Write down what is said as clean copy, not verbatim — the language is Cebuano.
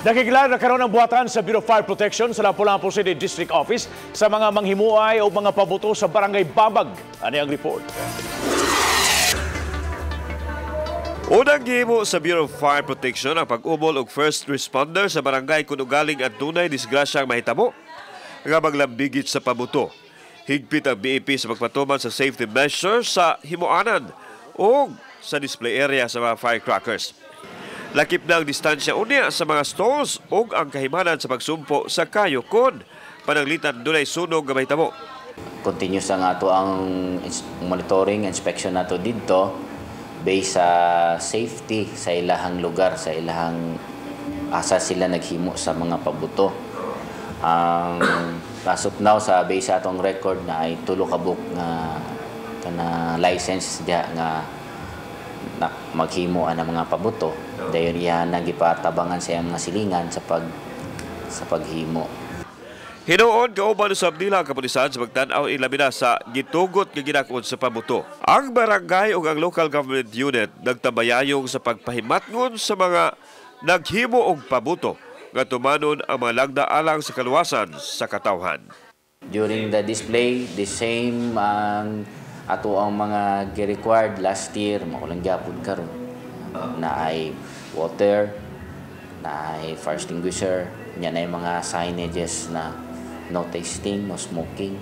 Nakiglar na karon ang buhatan sa Bureau of Fire Protection sa Lapu-Lapu City District Office sa mga manghimuay o mga pabuto sa Barangay Babag. Ani ang report. Unang gihimo sa Bureau of Fire Protection ang pag-umol og first responder sa barangay kung ugaling adunay disgrasya ang mahitabo nga maglambigit sa pabuto. Higpit ang BFP sa pagpatuman sa safety measures sa himuanan o sa display area sa mga firecrackers. Lakip na ang distansya unya sa mga stalls ug ang kahimanan sa pagsumpo sa kayo kon pananglitan dunay sunog nga mahitabo. Continuous ang ato ang monitoring, inspection nato didto based sa safety sa ilahang lugar, sa ilahang asa sila naghimo sa mga pabuto. Ang as of now, sa base sa atong record na ay tulo ka book nga kana license diha nga na maghimo ang mga pabuto. Dayon iya nang gipatabangan sa iyang mga silingan sa paghimo. Hinuon kauban usab nila ang kapulisan sa pagtan-aw ilabi na sa gitugot nga ginakon sa pabuto. Ang barangay ug ang local government unit nagtabayayong sa pagpahimatngon sa mga naghimo og pabuto nga tumanon ang mga lagda alang sa kaluwasan sa katawhan. During the display, the same ang ato ang mga gi-required last year, mao lang gyapon karon na ay water, na ay fire extinguisher, yan ay mga signages na no tasting, no smoking.